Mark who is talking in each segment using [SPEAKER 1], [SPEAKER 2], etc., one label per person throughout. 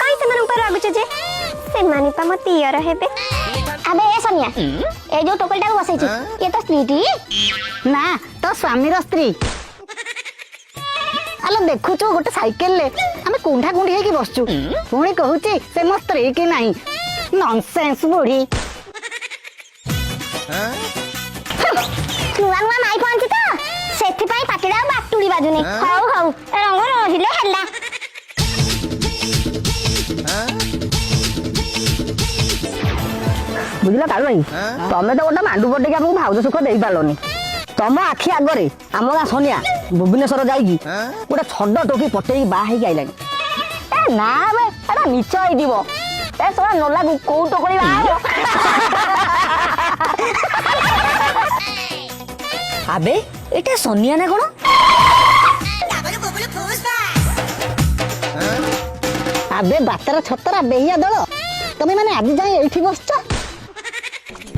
[SPEAKER 1] କାଇଁ ସେମାନଙ୍କ ଉପରେ ରାଗୁଛ ଯେ? ସେମାନେ ପା ମୋ ଦିଅର ହେବେ। ଆବେ ଏ ସନିଆ, ଏ ଯୋଉ ଟୋକଲଟାକୁ ବସେଇଛୁ, ଇଏ ତ ସ୍ତ୍ରୀଟି
[SPEAKER 2] ନା, ତୋ ସ୍ୱାମୀର ସ୍ତ୍ରୀ। ଆଲୋ ଦେଖୁଛୁ, ଗୋଟେ ସାଇକେଲରେ ଆମେ କୁଣ୍ଢା କୁଣ୍ଢି ହେଇକି ବସଛୁ, ପୁଣି କହୁଛି ସେ ମୋ ସ୍ତ୍ରୀ କି ନାହିଁ। ନନସେନ୍ସ ବୁଢୀ।
[SPEAKER 1] ନୂଆ ନୂଆ ମାଇପ ଆଣିଛି ତ, ସେଥିପାଇଁ ପାଟିରେ ଆଉ ବାଟୁଳି ବାଜୁନି। ହଉ ହଉ, ଏ ରଙ୍ଗ ରହିଲେ ହେଲା।
[SPEAKER 3] ବୁଝିଲ କାଳୁ ଭାଇ, ତମେ ତ ଗୋଟେ ମାଣ୍ଡୁ ପଟେଇକି ଆମକୁ ଭାଉଜ ସୁଖ ଦେଇପାରିଲନି। ତମ ଆଖି ଆଗରେ ଆମ ଗାଁ ସନିଆ ଭୁବନେଶ୍ୱର ଯାଇକି ଗୋଟେ ଛଡ ଟୋକି ପଟେଇକି ବାହା ହେଇକି ଆଇଲାଣି। ଏ ନା ବେ, ଏଟା ମିଛ ହେଇଥିବ। ଏ ଶଳା ନଲାକୁ କୋଉ ଟୋକଳି ବାହା ହବ? ଆବେ ଏଟା ସନିଆ ନା କଣ?
[SPEAKER 2] ଆବେ ବାତରା ଛତରା ବେହିଆ ଦଳ, ତମେ ମାନେ ଆଜି ଯାଏଁ ଏଇଠି ବସିଛ?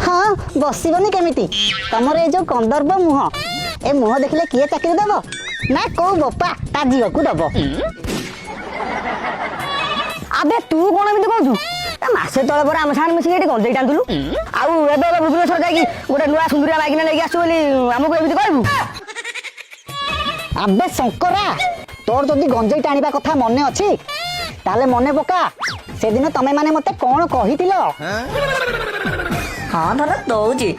[SPEAKER 2] ହଁ, ବସିବନି କେମିତି? ତମର ଏ ଯୋଉ କନ୍ଦର୍ବ ମୁହଁ, ଏ ମୁହଁ ଦେଖିଲେ କିଏ ଚାକିରି ଦବ ନା କୋଉ ବୋପା ତା ଝିଅକୁ ଦବ?
[SPEAKER 3] ଆବେ ତୁ କଣ ଏମିତି କହୁଛୁ? ଏ ମାସେ ତଳେ ପରେ ଆମ ସାଙ୍ଗରେ ମିଶିକି ଏଠି ଗଞ୍ଜେଇ ଟାଣୁଥିଲୁ, ଆଉ ଏବେ ଏବେ ଭୁବନେଶ୍ୱର ଯାଇକି ଗୋଟେ ନୂଆ ସୁନ୍ଦରିଆ ମାଇକିନା ନେଇକି ଆସିଛୁ ବୋଲି ଆମକୁ ଏମିତି କହିବୁ?
[SPEAKER 2] ଆବେ ଶଙ୍କରା, ତୋର ଯଦି ଗଞ୍ଜେଇ ଟାଣିବା କଥା ମନେ ଅଛି ତାହେଲେ ମନେ ପକା, ସେଦିନ ତମେ ମାନେ ମତେ କଣ କହିଥିଲ?
[SPEAKER 3] ହଁ, ଧର ଦଉଛି।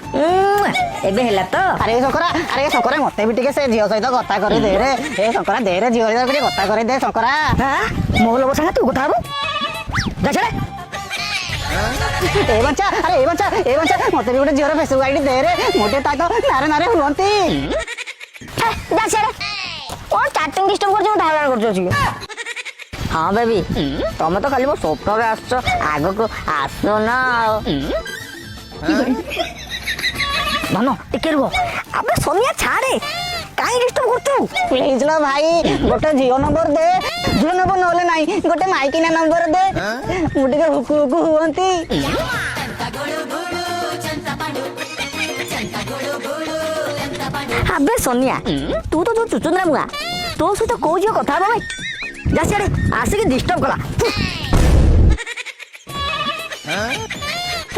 [SPEAKER 3] ଏବେ ହେଲା ତ?
[SPEAKER 2] ଆରେ ଶଙ୍କରା, ଆରେ ଶଙ୍କରା, ମତେ ବି ଟିକେ ସେ ଝିଅ ସହିତ କଥା କରେଇ ଦେ ରେ। ଏ ଶଙ୍କରା, ଦେ ରେ, ଝିଅ ସହିତ ଟିକେ କଥା କରେଇ ଦେ ଶଙ୍କରା।
[SPEAKER 3] ମୋ ଲୋକ ସାଙ୍ଗେ ତୁ କଥା ହବୁ? ଯା ଛାଡ଼େ।
[SPEAKER 2] ଏ ବଞ୍ଚା, ଆରେ ଏ ବଞ୍ଚା, ଏ ବଞ୍ଚା, ମତେ ବି ଗୋଟେ ଝିଅର ଫେସବୁକ୍ ଆଇଡି ଦେ ରେ, ମୁଁ ଟିକେ ତା ତ ନାରେ ନାରେ ହୁଅନ୍ତି।
[SPEAKER 1] ଯା ସିଆଡ଼େ। କଣ ଚାଟିଂ ଡିଷ୍ଟର୍ବ କରୁଛୁ? ମୁଁ ଧାରଣା କରୁଛୁ ଆସିକି।
[SPEAKER 3] ହଁ ବେବି, ତମେ ତ ଖାଲି ମୋ ସ୍ୱପ୍ନରେ ଆସୁଛ, ଆଗକୁ ଆସୁନ ଆଉ। ଧନ, ଟିକେ ରୁହ। ଆବେ ସନିଆ, ଛାଡ଼େ, କାହିଁ ଡିଷ୍ଟର୍ବ କରୁଛୁ?
[SPEAKER 2] ପ୍ଲିଜ ଲୋ ଭାଇ, ଗୋଟେ ଝିଅ ନମ୍ବର ଦେ। ଝିଅ ନମ୍ବର ନହେଲେ ନାହିଁ, ଗୋଟେ ମାଇକିନା ନମ୍ବର ଦେ, ମୁଁ ଟିକେ ହୁକୁ ହୁକୁ ହୁଅନ୍ତି।
[SPEAKER 3] ଆବେ ସନିଆ, ତୁ ତ ଯୋଉ ଚୁଚୁନ୍ଦ୍ରା ମୁଆ, ତୋ ସହିତ କୋଉ ଝିଅ କଥା ହବ ଭାଇ? ଯା ସିଆଡ଼େ, ଆସିକି ଡିଷ୍ଟର୍ବ କଲା।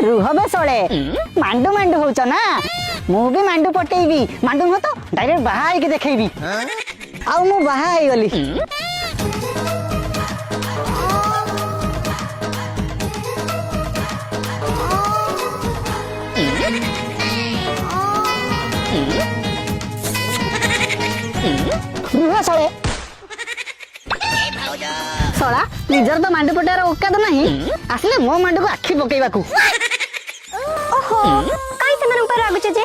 [SPEAKER 2] ରୁହ ବେ ଶଳେ, ମାଣ୍ଡୁ ମାଣ୍ଡୁ ହଉଛ ନା? ମୁଁ ବି ମାଣ୍ଡୁ ପଟେଇବି। ମାଣ୍ଡୁ ନୁହଁ ତ ଡାଇରେକ୍ଟ ବାହା ହେଇକି ଦେଖେଇବି। ଆଉ ମୁଁ ବାହା ହେଇଗଲି। ରୁହ ଶଳେ। ଶଳା, ନିଜର ତ ମାଣ୍ଡୁ ପଟେଇବାର ଔକାତ ନାହିଁ, ଆସିଲେ ମୋ ମାଣ୍ଡୁକୁ ଆଖି ପକେଇବାକୁ।
[SPEAKER 1] ଓହୋ, କାଇଁ ସେମାନଙ୍କ ଉପରେ ରାଗୁଛ ଯେ?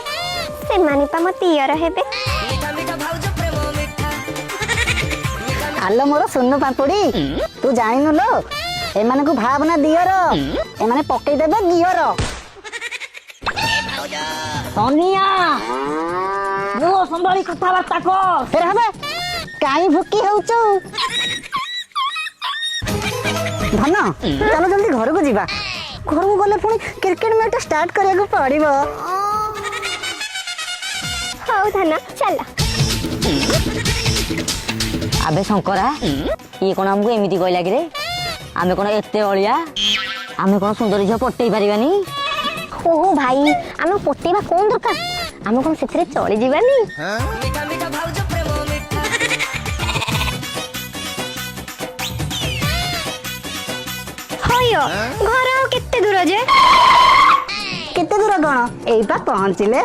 [SPEAKER 1] ସେମାନେ ପା ମୋ ଦିଅର ହେବେ।
[SPEAKER 2] ଆଲୋ ମୋର ସୁନୁ ପାମ୍ପୁଡି, ତୁ ଜାଣିନୁ ଲୋ, ଏମାନଙ୍କୁ ଭାବନା ଦିଅର, ଏମାନେ ପକେଇଦେବେ ଗିଅର।
[SPEAKER 3] ସନିଆ, ମୁହଁ ସମ୍ଭାଳି କଥାବାର୍ତ୍ତା କର।
[SPEAKER 2] ଫେର ହବେ କାଇଁ ଭୁକି ହଉଛୁ? ଧନ, ଚାଲ ଜଲ୍ଦି ଘରକୁ ଯିବା। ଘରକୁ ଗଲେ ପୁଣି କ୍ରିକେଟ ମ୍ୟାଚ୍ ଷ୍ଟାର୍ଟ କରିବାକୁ ପଡିବ।
[SPEAKER 1] ହଉ ଧନ, ଚାଲ।
[SPEAKER 3] ଆବେ ଶଙ୍କରା, ଇଏ କଣ ଆମକୁ ଏମିତି କହିଲା କିରେ? ଆମେ କଣ ଏତେ ଅଳିଆ? ଆମେ କଣ ସୁନ୍ଦରୀ ଝିଅ ପଟେଇ ପାରିବାନି?
[SPEAKER 1] ଓହୋ ଭାଇ, ଆମେ ପଟେଇବା କଣ ଦରକାର? ଆମେ କଣ ସେଥିରେ ଚଳିଯିବାନି? ହଇଓ, ଘର ଆଉ କେତେ ଦୂର ଯେ?
[SPEAKER 2] କେତେ ଦୂର କଣ, ଏଇ ପା ପହଞ୍ଚିଲେ।